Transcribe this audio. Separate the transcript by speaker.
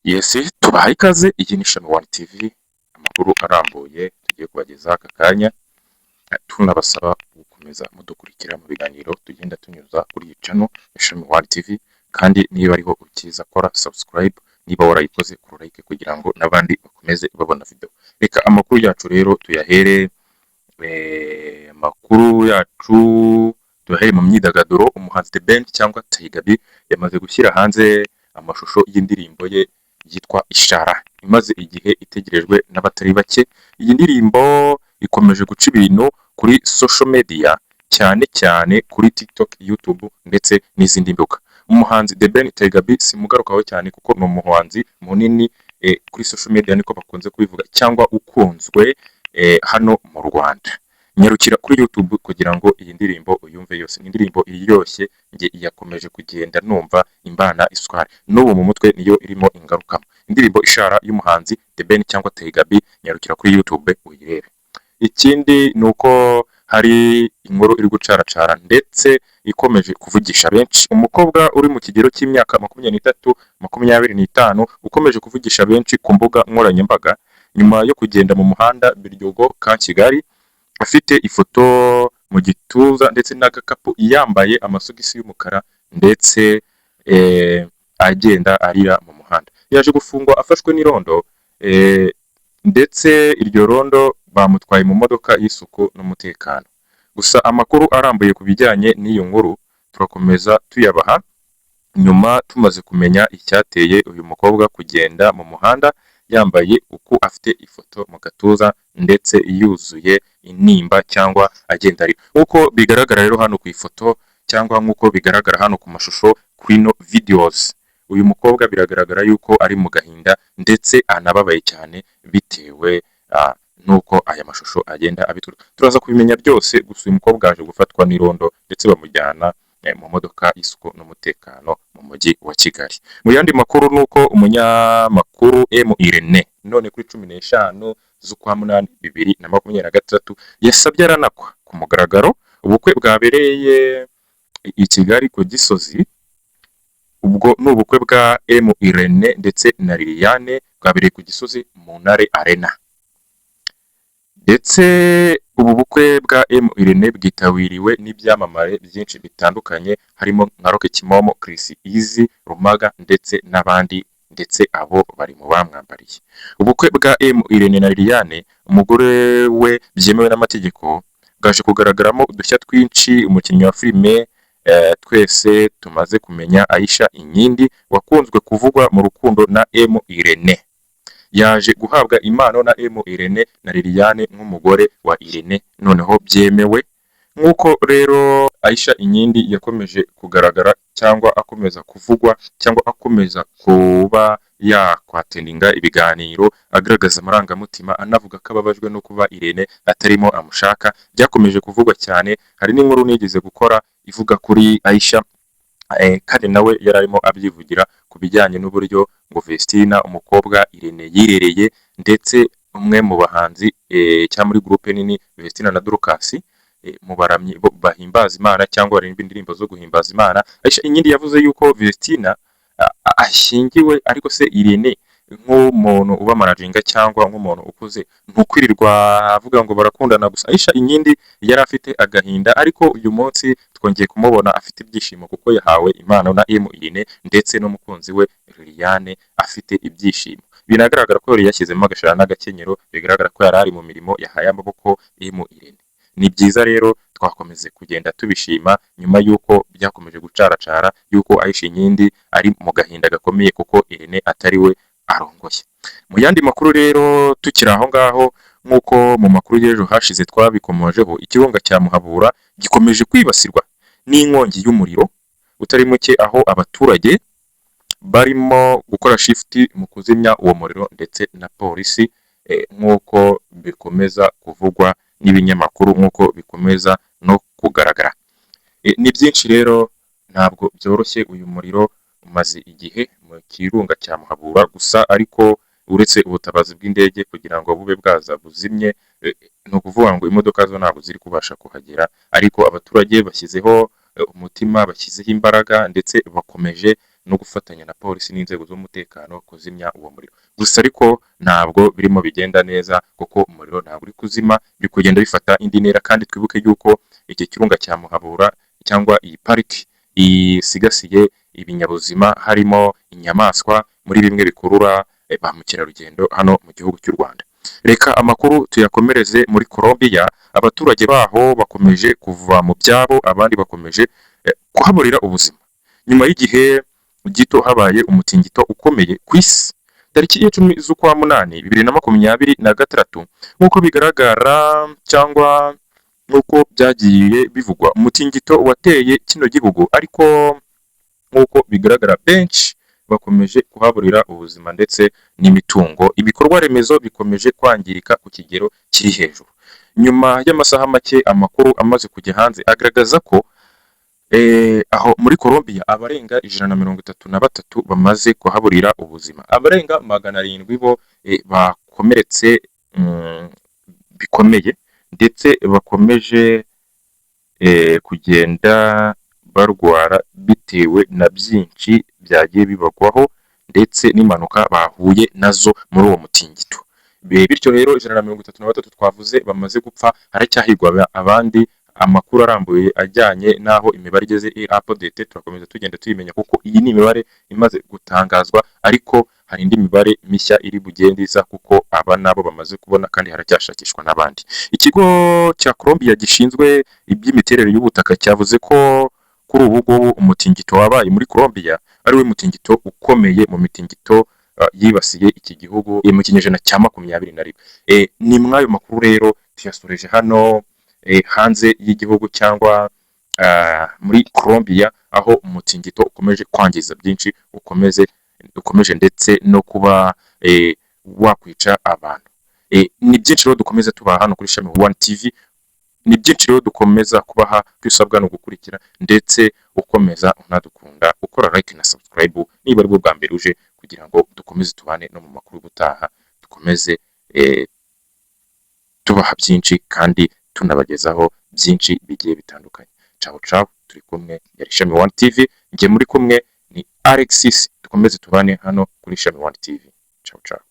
Speaker 1: Yes, tubahaye ikaze. Iyi ni Shami One TV, amakuru arambuye tugiye kubagezaho aka kanya, tunabasaba gukomeza mudukurikira mu biganiro tugenda tunyuza kuri iyi channel ya Shami One TV. Kandi niba ariho ukiza, kora subscribe, niba warayikoze kora like kugira ngo n'abandi bakomeze babona video. Reka amakuru yacu rero tuyahere amakuru yacu tuyahere mu myidagaduro. Umuhanzi The Ben cyangwa Tiger B yamaze gushyira hanze amashusho y'indirimbo ye yitwa Ishara, imaze igihe itegerejwe n'abatari bake. Iyi ndirimbo ikomeje guca ibintu kuri social media, cyane cyane kuri TikTok, YouTube ndetse n'izindi mbuga. Umuhanzi The Ben Tiger B simugarukaho cyane kuko ni umuhanzi munini kuri social media, niko bakunze kubivuga, cyangwa ukunzwe hano mu Rwanda. Nyarukira kuri YouTube kugira ngo iyi ndirimbo uyumve yose. Ni indirimbo iryoshye, njye yakomeje kugenda numva imbana isukari, n'ubu mu mutwe niyo irimo ingarukamo. Indirimbo Ishara y'umuhanzi The Ben cyangwa Tiger B, nyarukira kuri YouTube uyirebe. Ikindi ni uko hari inkuru iri gucaracara ndetse ikomeje kuvugisha benshi. Umukobwa uri mu kigero cy'imyaka 23, 25, ukomeje kuvugisha benshi ku mbuga nkoranyambaga nyuma yo kugenda mu muhanda Biryogo ka Kigali afite ifoto mu gituza ndetse n'agakapu, yambaye amasogisi y'umukara ndetse agenda arira mu muhanda. Yaje gufungwa afashwe n'irondo, ndetse iryo rondo bamutwaye mu modoka y'isuku n'umutekano. Gusa amakuru arambuye ku bijyanye n'iyo nkuru turakomeza tuyabaha nyuma, tumaze kumenya icyateye uyu mukobwa kugenda mu muhanda yambaye uku, afite ifoto mu gatuza ndetse yuzuye intimba cyangwa agenda arira, nk'uko bigaragara rero hano ku ifoto cyangwa nk'uko bigaragara hano ku mashusho kuri ino videos. Uyu mukobwa biragaragara yuko ari mu gahinda ndetse anababaye cyane bitewe n'uko aya mashusho agenda abitwereka. Turaza kubimenya byose. Gusa uyu mukobwa yaje gufatwa n'irondo ndetse bamujyana mu modoka y'isuku n'umutekano mu mujyi wa Kigali. Mu yandi makuru ni uko umunyamakuru M Irene none kuri 15 z'ukwa munani 2023 yasabye aranakwa ku mugaragaro ubukwe bwabereye i Kigali ku Gisozi. Ubwo ni ubukwe bwa M Irene ndetse na Liliane, bwabereye ku Gisozi mu Ntare Arena. Ndetse ubu bukwe bwa M Irene bwitabiriwe n'ibyamamare byinshi bitandukanye, harimo nka Rocky Kimomo, Chris Easy, Rumaga ndetse n'abandi, ndetse abo bari mu bamwambariye. Ubukwe bwa M Irene na Liliane, umugore we byemewe n'amategeko, bwaje kugaragaramo udushya twinshi. Umukinnyi wa filime twese tumaze kumenya, Aisha Inkindi, wakunzwe kuvugwa mu rukundo na M Irene, yaje guhabwa impano na M Irene na Liliane nk'umugore wa Irene noneho byemewe. Nk'uko rero Aisha Inkindi yakomeje kugaragara cyangwa akomeza kuvugwa cyangwa akomeza kuba yakwattendinga ibiganiro, agaragaza amarangamutima, anavuga ko ababajwe no kuba Irene atarimo amushaka, byakomeje kuvugwa cyane. Hari n'inkuru nigeze gukora ivuga kuri Aisha, kandi nawe yari arimo abyivugira ku bijyanye n'uburyo ngo Vestina, umukobwa Irene yirereye, ndetse umwe mu bahanzi cyangwa muri groupe nini Vestina na Dorcas, mu baramyi bahimbaza Imana cyangwa baririmba indirimbo zo guhimbaza Imana. Aisha Inkindi yavuze yuko Vestina ashyingiwe, ariko se Irene nk'umuntu uba managinga cyangwa nk'umuntu ukuze ntukwirirwa avuga ngo barakundana gusa. Aisha Inkindi yari afite agahinda, ariko uyu munsi twongeye kumubona afite ibyishimo kuko yahawe impano na M Irene ndetse n'umukunzi we Liliane, afite ibyishimo. Binagaragara ko yari yashyizemo agashara n'agakenyero, bigaragara ko yari ari mu mirimo yahaye amaboko M Irene. Ni byiza rero, twakomeze kugenda tubishima nyuma y'uko byakomeje gucaracara y'uko Aisha Inkindi ari mu gahinda gakomeye kuko Irene atari we arongoye. Mu yandi makuru rero, tukiri aho ngaho, nk'uko mu makuru y'ejo hashize twabikomojeho, ikirunga cya Muhabura gikomeje kwibasirwa n'inkongi y'umuriro utari muke, aho abaturage barimo gukora shift mu kuzimya uwo muriro ndetse na polisi, nk'uko bikomeza kuvugwa n'ibinyamakuru, nk'uko bikomeza no kugaragara. Ni byinshi rero, ntabwo byoroshye. Uyu muriro umaze igihe mu kirunga cya Muhabura. Gusa ariko uretse ubutabazi bw'indege kugira ngo bube bwaza buzimye, ni ukuvuga ngo imodoka zo ntabwo ziri kubasha kuhagera, ariko abaturage bashyizeho umutima, bashyizeho imbaraga ndetse bakomeje no gufatanya na polisi n'inzego z'umutekano kuzimya uwo muriro. Gusa ariko ntabwo birimo bigenda neza, kuko umuriro ntabwo uri kuzima, biri kugenda bifata indi ntera. Kandi twibuke yuko iki kirunga cya Muhabura cyangwa iyi pariki isigasiye ibinyabuzima, harimo inyamaswa, muri bimwe bikurura ba mukerarugendo hano mu gihugu cy'u Rwanda. Reka amakuru tuyakomereze muri Colombia. Abaturage baho bakomeje kuva mu byabo, abandi bakomeje kuhaburira ubuzima nyuma y'igihe gito habaye umutingito ukomeye ku isi tariki ya 10 z'ukwa munani 2026. Nk'uko bigaragara cyangwa nk'uko byagiye bivugwa, umutingito wateye kino gihugu, ariko nk'uko bigaragara benshi bakomeje kuhaburira ubuzima ndetse n'imitungo. Ibikorwa remezo bikomeje kwangirika ku kigero kiri hejuru. Nyuma y'amasaha make amakuru amaze kujya hanze agaragaza ko aho muri Colombia abarenga 133 bamaze kuhaburira ubuzima, abarenga 700 bo bakomeretse bikomeye, ndetse bakomeje kugenda barwara bitewe na byinshi byagiye bibagwaho ndetse n'impanuka bahuye nazo muri uwo mutingito. Bityo rero 133 twavuze bamaze gupfa, haracyahigwa abandi. Amakuru arambuye ajyanye n'aho imibare igeze iri update, turakomeza tugenda tuyimenya, kuko iyi ni imibare imaze gutangazwa, ariko hari indi mibare mishya iri bugende iza, kuko aba nabo bamaze kubona kandi haracyashakishwa n'abandi. Ikigo cya Colombia gishinzwe iby'imiterere y'ubutaka cyavuze ko kuri ubu ngubu umutingito wabaye muri Colombia ari we mutingito ukomeye mu mitingito yibasiye iki gihugu mu kinyejana cya 21. Ni mw'ayo makuru rero tuyasoreje hano hanze y'igihugu cyangwa muri Colombia, aho umutingito ukomeje kwangiza byinshi, ukomeje ndetse no kuba wakwica abantu. Ni byinshi rero dukomeza tubaha hano kuri Shami One TV. Ni byinshi rero dukomeza kubaha. Icyo usabwa ni ugukurikira ndetse ukomeza unadukunda, ukora like na subscribe niba aribwo bwa mbere uje, kugira ngo dukomeze tubane no mu makuru y'ubutaha, dukomeze tubaha byinshi kandi tunabagezaho byinshi bigiye bitandukanye. Ciao ciao, turi kumwe, yari Shami One TV, njye muri kumwe ni Alexis. Dukomeze tubane hano kuri Shami One TV. Ciao ciao.